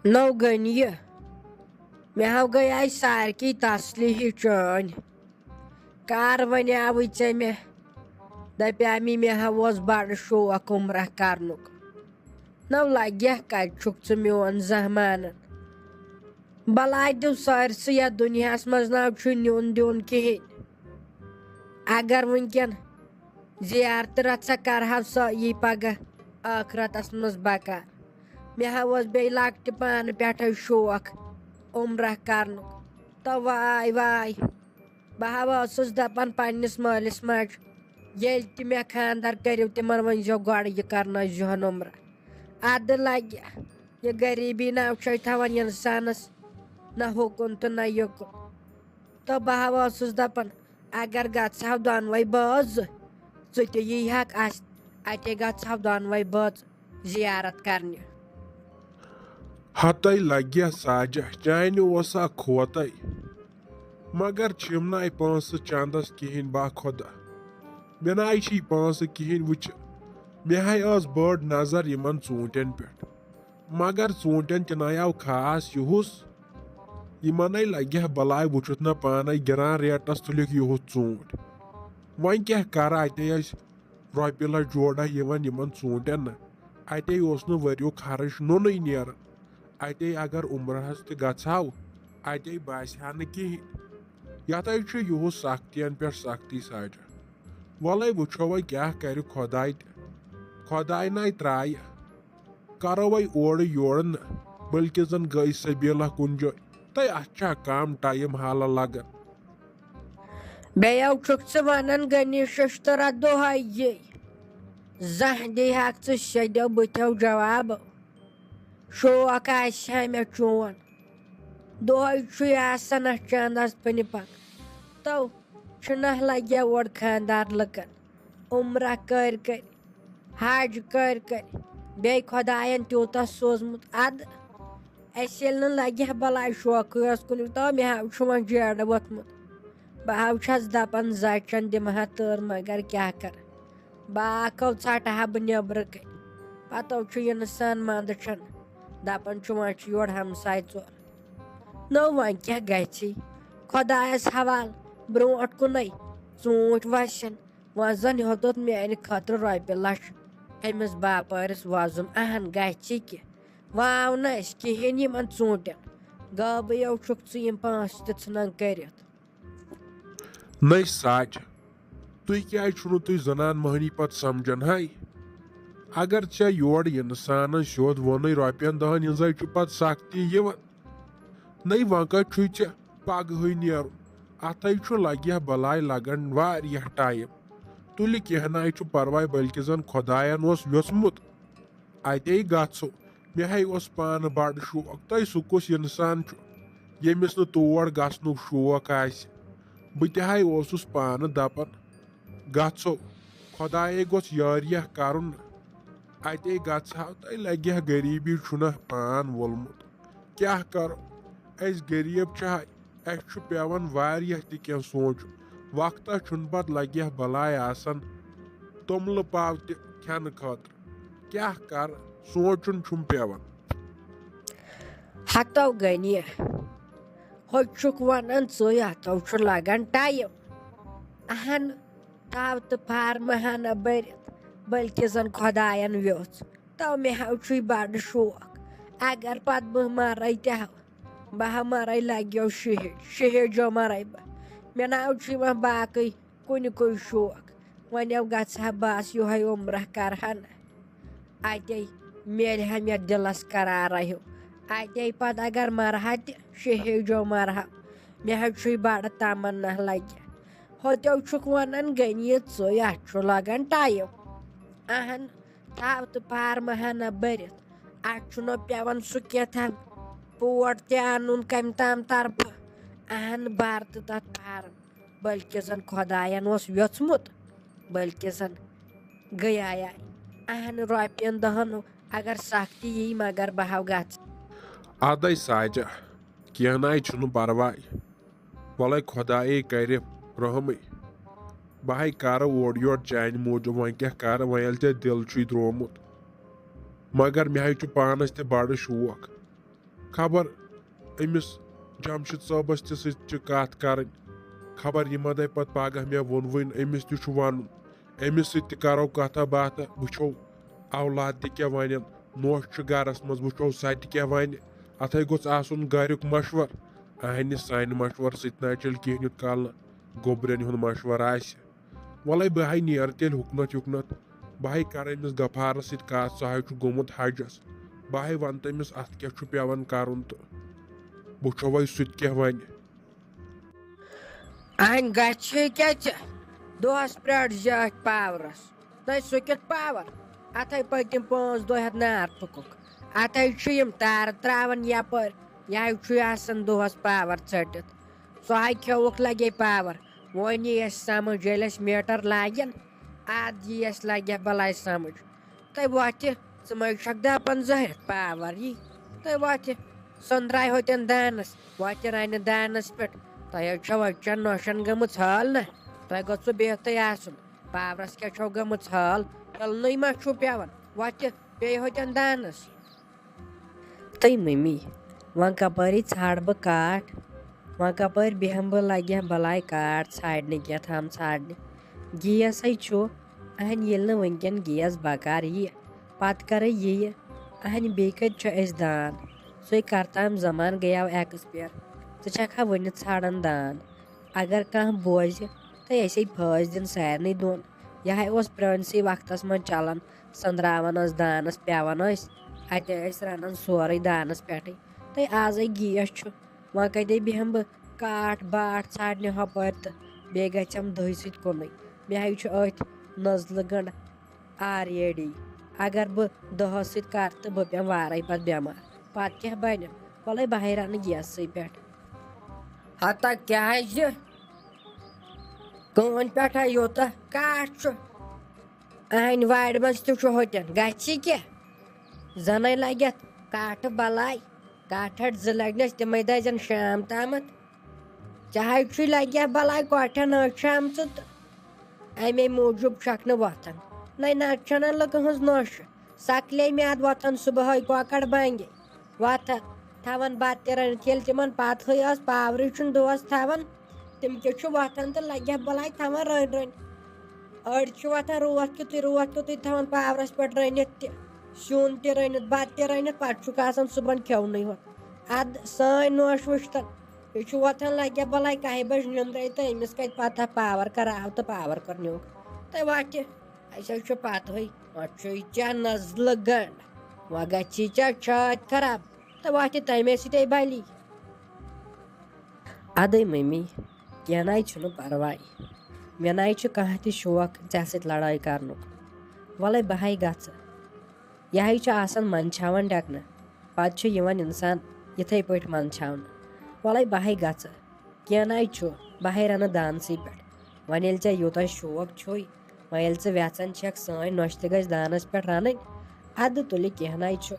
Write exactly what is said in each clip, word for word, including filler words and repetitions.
نو گٔنۍ یہِ۔ مےٚ ہاو گٔے آے سارکی تسلی ہی چٲنۍ۔ کار وَنیٛاوٕے ژےٚ مےٚ؟ دَپیٛامی مےٚ ہا اوس بَڑٕ شوق عُمرہ کَرنُک۔ نو لَگیٛاہ کَتہِ چھُکھ ژٕ میون زانٛہہ مانان؟ بَلاے دیُو سٲرسٕے یَتھ دُنیاہَس منٛز نہ چھُے نیُن دیُن کِہیٖنۍ۔ اگر وٕنکٮ۪ن زیارتہٕ رَژھا کَرٕہَو سۄ یی پَگاہ ٲخرَتَس منٛز بَکار۔ مےٚ ہا اوس بیٚیہِ لۄکٹہِ پانہٕ پٮ۪ٹھَے شوق عُمرہ کَرنُک۔ تہٕ واے واے، بہٕ ہا ٲسٕس دَپان پنٛنِس مٲلِس ماجہِ، ییٚلہِ تہِ مےٚ خانٛدر کٔرِو، تِمَن ؤنۍزیو گۄڈٕ، یہِ کَرنٲیزِہَن عُمرہ۔ اَدٕ لَگہِ یہِ غریٖبی ناو چھَے تھاوان اِنسانَس نہ ہُکُن تہٕ نہ یُکُن۔ تہٕ بہٕ ہا ٲسٕس دَپان، اگر گژھٕ ہاو دۄنوَے بٲژ، ژٕ تہِ یی ہَکھ اَسہِ، اَتے گژھٕ ہاو دۄنوَے بٲژ زیارت کرنہِ۔ ہتَے لگہِ ساجہ، چانہِ اوسا کھوتَے؟ مگر چھِم نَے پونٛسہٕ چندس کِہیٖنۍ با خۄدا۔ مےٚ نَے چھی پونٛسہٕ کِہیٖنۍ وٕچھِ۔ مےٚ ہے ٲس بٔڑ نظر یِمن ژوٗنٛٹھٮ۪ن پٮ۪ٹھ۔ مگر ژوٗنٛٹھٮ۪ن تہِ نَے آو خاص یُہُس۔ یِمن ہے لگہِ ہا بلاے، وٕچھُتھ نہ پانے گِران ریٹس تُلِکھ یُہُس ژوٗنٛٹھۍ۔ وۄنۍ کیٛاہ کرٕ، اَتے ٲسۍ رۄپیہِ لچھ جوڑا یِوان یِمن ژوٗنٛٹھٮ۪ن نہ۔ اَتے اوس نہٕ ؤریُک خرٕچ نوٚنُے نیران۔ اَتے اگر عمرہس تہِ گژھہو، اَتے باسہِ ہا نہٕ کِہیٖنۍ۔ یَتھ ہے چھُ یُہُس سختین پٮ۪ٹھ سختی ساجہ۔ وَلَے وٕچھو وۄنۍ کیٛاہ کرِ خۄداے تہِ۔ خۄداے نَے ترٛایہِ۔ کرو وۄنۍ اورٕ یورٕ نہٕ، بلکہِ زن گٔے سبیٖلہ کُن جاے۔ تہٕ اَتھ چھا کم ٹایم حالہ لگان؟ بیٚیو چھُکھ ژٕ ونان غنی ششتٕرا دۄہے یی۔ زانٛہہ دی ہاکھ ژٕ سیٚدیو بٕتھیو جواب۔ شوق آسہِ ہا مےٚ چون۔ دۄہے چھُے آسان اَتھ چندس پنہِ پک۔ تو چھُنہ لگیا اورٕ خاندار لُکن۔ عمرہ کٔرۍ کٔرۍ، حج کٔرۍ کٔرۍ، بیٚیہِ خۄداین تیوٗتاہ سوٗزمُت۔ اَدٕ اَسہِ ییٚلہِ نہٕ لگہِ ہا بلاے شوقٕے اوس کُنیُک، تو مےٚ ہا چھُ وۄنۍ جیرٕ ووٚتھمُت۔ بہٕ ہا چھَس دَپان زَچَن دِمہٕ ہا تٲر، مگر کیٛاہ کَرٕ؟ باکھو ژَٹہٕ ہا بہٕ نیٚبرٕ کَنۍ۔ پَتہٕ چھُ اِنسان منٛدٕ چھُنہٕ۔ دَپان چھُ وۄنۍ چھُ یورٕ ہمساے ژور۔ نو وۄنۍ کیٛاہ گژھِ؟ خۄدایَس حوال، برٛونٛٹھ کُنَے ژوٗنٛٹھۍ وَسن۔ وۄنۍ زَن ہیوٚتُتھ میٛانہِ خٲطرٕ رۄپیہِ لَچھ أمِس باپٲرِس وۄزُم۔ اَہَن گژھِ کہِ؟ وۄنۍ آو نہٕ اَسہِ کِہیٖنۍ یِمَن ژوٗنٛٹھٮ۪ن۔ غٲبٕے یو چھُکھ ژٕ یِم پونٛسہٕ تہِ ژھٕنان کٔرِتھ۔ نٔے ساجہِ، تُہۍ کیٛازِ چھُو نہٕ تُہۍ زنان مۄہنی پتہٕ سمجھان ہے؟ اگر ژےٚ یورٕ اِنسانن سیوٚد ووٚنُے رۄپین دہن ہٕنٛزے چھُ پتہٕ سختی یِوان۔ نٔے وۄنۍ کتہِ چھُے ژےٚ پگہٕے نیرُن؟ اتھے چھُ لگہِ ہا بلاے لگان واریاہ ٹایم۔ تُلہِ کینٛہہ ناے چھُ پرواے، بلکہِ زن خۄداین اوس یوٚژمُت۔ اتے گژھو۔ مےٚ ہے اوس پانہٕ بڑٕ شوق۔ تۄہہِ سُہ کُس انسان چھُ، ییٚمِس نہٕ تور گژھنُک شوق آسہِ؟ بہٕ تہِ ہے اوسُس پانہٕ دپان، گژھو۔ خۄدایے گوٚژھ یٲریہ کرُن۔ اتے گژھٕ ہا، تۄہہِ لگہِ ہا غریٖبی چھُنہ پان وولمُت۔ کیٛاہ کرو؟ أسۍ غریٖب چھِ ہے، اَسہِ چھُ پٮ۪وان واریاہ تہِ کینٛہہ سونٛچُن۔ وقتہ چھُنہٕ پتہٕ لگہِ ہا بلاے آسان توٚملہٕ پاو تہِ کھٮ۪نہٕ خٲطرٕ۔ کیٛاہ کرٕ، سونٛچُن چھُم پٮ۪وان۔ ہتو غنی، ہُہ چھُکھ ونان ژٕے، اتھو چھُ لگان ٹایم۔ اہن، تاو تہٕ فارمہٕ ہنا بٔرِتھ، بلکہِ زن خۄداین ویوٚژھ۔ تو مےٚ ہاو چھُے بڑٕ شوق۔ اگر پتہٕ بہٕ مرے تہِ ہا، بہٕ ہا مرے لگیو شہید، شہیدو مرے بہٕ۔ مےٚ ناو چھُ یِوان باقٕے کُنہِ کُے شوق۔ وۄنۍ یو گژھٕ ہا بس یِہوٚے عمرہ کرٕ ہا نہ۔ اتے میلہِ ہا مےٚ دِلس قرارا ہیوٗ۔ اتے پتہٕ اگر مرٕ ہا تہِ شہیدو مرٕ ہا، مےٚ حظ چھُے بڑٕ تمنا لگہِ۔ ہوٚتیو چھُکھ ونان غنی ژٕے، اتھ چھُ لگان ٹایم۔ اہن، تھاو تہٕ فارمہٕ ہنا بٔرِتھ۔ اتھ چھُنہ پٮ۪وان سُہ کیٛاہ تام پوٹ تہِ انُن کمہِ تام طرفہٕ۔ اہن، بر تہٕ تتھ فارم۔ بلکہِ زن خۄداین اوس یوٚژمُت، بلکہِ زن گٔیایے۔ اہن، رۄپین دہن اگر سختی یی، مگر بہٕ ہاو گژھٕ۔ ادے ساجہ، کینٛہہ ناے چھُنہٕ پرواے۔ وَلَے خۄدایے کَرِ رحمٕے۔ بہٕ ہے کَرٕ اورٕ یورٕ چانہِ موٗجوٗب، وۄنۍ کیٛاہ کَرٕ، وۄنۍ ییٚلہِ ژےٚ دِل چھُے درٛومُت۔ مگر مےٚ ہے چھُ پانَس تہِ بَڑٕ شوق۔ خبر أمِس جمشید صٲبس تہِ سۭتۍ چھِ کتھ کرٕنۍ۔ خبر یہِ ما دپہِ پتہٕ پگاہ مےٚ ووٚنوٕے نہٕ، أمِس تہِ چھُ ونُن۔ أمِس سۭتۍ تہِ کرو کتھا باتھا، وٕچھو اولاد تہِ کیٛاہ ونن۔ نوش چھُ گرس منٛز، وٕچھو سۄ تہِ کیٛاہ ونہِ۔ اتھے گوٚژھ آسُن گریُک مشور۔ اہنہِ سانہِ مشورٕ سۭتۍ نہ چلہِ کینٛہہ یوٗت کال نہٕ گوٚبرٮ۪ن ہُنٛد مشورٕ آسہِ۔ وَلَے بہٕ ہاے نیرٕ تیٚلہِ ہُکنَتھ یُکنَتھ۔ بہٕ ہاے کَرٕ أمِس غفارَس سۭتۍ کَتھ، سُہ ہاے چھُ گوٚمُت حجَس۔ بہٕ ہاے وَنہٕ تٔمِس اَتھ کیٛاہ چھُ پٮ۪وان کَرُن تہٕ وٕچھو وۄنۍ سُہ تہِ کیٛاہ وَنہِ۔ اہن گژھِ کیٛاہ ژےٚ؟ دۄہس پرٛارٕ زِ أتھۍ پاورس۔ تۄہہِ سُہ کیُتھ پاور؟ اتھے پٔتِم پانٛژھ دۄہ ہٮ۪تھ نار تُکُکھ۔ اتھے چھِ یِم تارٕ تراوان یپٲرۍ۔ یہِ ہاے چھُے آسان دۄہس پاور ژٔٹِتھ۔ سُہ ہاے کھیوٚوُکھ لگے پاور۔ وۄنۍ یی اَسہِ سمجھ ییٚلہِ اَسہِ میٖٹر لاگن، ادٕ یی اَسہِ لگہِ بلاے سمجھ۔ تہٕ وۄتھِ، ژٕ مَے چھَکھ دَپان زہرٮ۪تھ پاوَر یی؟ تہٕ وۄتھِ، سۄنٛدراے ہوتٮ۪ن دانَس، وۄتھِ رَنہِ دانَس پٮ۪ٹھ۔ تۄہہِ حظ چھو أچھَن نۄشَن گٔمٕژ حال نہ؟ تۄہہِ گوٚژھوُ بِہتھٕے آسُن۔ پاورَس کیٛاہ چھو گٔمٕژ حال؟ تِلنٕے ما چھُو پٮ۪وان؟ وۄتھِ، بیٚیہِ ہوتٮ۪ن دانَس۔ تہٕ مٔمی، وۄنۍ کَپٲری ژھانٛڈٕ بہٕ کاٹھ؟ وۄنۍ کَپٲرۍ بیٚہمہٕ بہٕ؟ لَگہِ ہا بَلاے کاٹھ ژھانٛڈنہِ، کیٛاہ تھام ژھانٛڈنہِ۔ گیسَے چھُ، اہنہِ ییٚلہِ نہٕ وٕنکٮ۪ن گیس بکار یِیہِ، پتہٕ کرے یہِ یہِ، اہنہِ بیٚیہِ کتہِ چھُ اَسہِ دان؟ سُے کرتام زمان گٔیاو ایکسپیر۔ ژٕ چھکھا وٕنہِ ژھانڈان دان؟ اگر کانٛہہ بوزِ، تہٕ اَسے پھٲسۍ دِن سارنٕے دۄن۔ یہِ ہاے اوس پرٲنسٕے وقتس منٛز چلان، سٔنٛدراوان ٲسۍ دانس، پٮ۪وان ٲسۍ، اتے ٲسۍ رنان سورُے دانس پٮ۪ٹھٕے۔ تہٕ آزے گیس چھُ، وۄنۍ کتے بیٚہمہٕ بہٕ کاٹھ باٹھ ژھانڈنہِ ہۄپٲرۍ تہٕ بیٚیہِ گژھٮ۪م دٔہۍ سۭتۍ کُنُے۔ مےٚ ہاے چھُ أتھۍ نزلہٕ گنٛڈ آلریڈی۔ اگر بہٕ دۄہس سۭتۍ کرٕ تہٕ بہٕ پٮ۪مہٕ وارے پتہٕ بٮ۪مار۔ پتہٕ کیٛاہ بنہِ؟ وَلَے بہٕ ہاے رنہٕ گیسٕے پٮ۪ٹھ۔ ہتا کیٛازِ؟ کٕہٕنۍ پٮ۪ٹھا یوٗتاہ کاٹھ چھُ؟ اہنہِ وارِ منٛز تہِ چھُ ہوٚتٮ۪ن۔ گژھِ کیٛاہ؟ زَنَے لَگٮ۪تھ کاٹھٕ بَلاے۔ کاٹھَٹ زٕ لَگنَس، تِمَے دَزٮ۪ن شام تامَتھ۔ چاہے چھُے لَگہِ ہا بَلاے کۄٹھٮ۪ن أچھ آمژٕ تہٕ اَمے موٗجوٗب چھَکھ نہٕ وۄتھان۔ نَے نَتہٕ چھَنہ لُکہٕ ہٕنٛز نوٚش۔ سَکلے میٛادٕ وۄتھان صُبحٲے کۄکَر بانگے۔ وۄتھان، تھاوان بَتہٕ تہِ رٔنِتھ۔ ییٚلہِ تِمَن پَتہٕے ٲس پاورٕے چھُنہٕ دۄہَس تھاوان، تِم کیٛاہ چھِ وۄتھان تہٕ لَگہِ ہا بَلاے تھاوان رٔنۍ رٔنۍ۔ أڑۍ چھِ وۄتھان روتھ کیُتُے، روتھ کیُتُے تھاوان پاورَس پٮ۪ٹھ رٔنِتھ تہِ، سیُن تہِ رٔنِتھ، بَتہٕ تہِ رٔنِتھ، پَتہٕ چھُکھ آسان صُبحن کھیوٚونُے ہوت۔ اَدٕ سٲنۍ نوش وٕچھتَن، یہِ چھُ وۄتھان لَگہِ ہا بَلاے کَہہِ بَجہِ نِندرَے تہٕ أمِس کَتہِ پَتہ پاوَر کَر آو تہٕ پاوَر کَر نیوٗکھ۔ تہٕ وۄتھِ، اَسہِ حظ چھُ پَتہٕے، وۄنۍ چھُے ژےٚ نزلہٕ گنٛڈ، وۄنۍ گژھی ژےٚ چھاتۍ خراب، تہٕ وۄتھِ تَمے سۭتۍ بَلی۔ اَدَے مٔمی، کینٛہہ نَے چھُنہٕ پَرواے۔ مےٚ نَے چھُ کانٛہہ تہِ شوق ژےٚ سۭتۍ لڑٲے کرنُک۔ وَلَے بہٕ ہَے گژھٕ۔ یہِ ہَے چھُ آسان منٛدچھاوان ڈٮ۪کنہٕ۔ پَتہٕ چھُ یِوان اِنسان یِتھَے پٲٹھۍ منٛدچھاونہٕ۔ وَلَے بہٕ ہَے گژھٕ۔ کینٛہہ نَے چھُ، بہٕ ہَے رَنہٕ دانسٕے پٮ۪ٹھ۔ وۄنۍ ییٚلہِ ژےٚ یوٗتاہ شوق چھُے، وۄنۍ ییٚلہِ ژٕ وٮ۪ژھان چھَکھ سٲنۍ نۄشہِ تہِ گژھِ دانَس پٮ۪ٹھ رَنٕنۍ، اَدٕ تُلہِ کینٛہہ نَے چھُ۔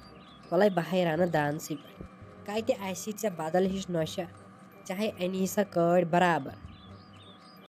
وَلَے بہٕ ہَے رَنہٕ دانسٕے پٮ۪ٹھ۔ کَتہِ آسی ژےٚ بدل ہِش نۄشہِ؟ چاہے اَنی سا کٲڑۍ برابر،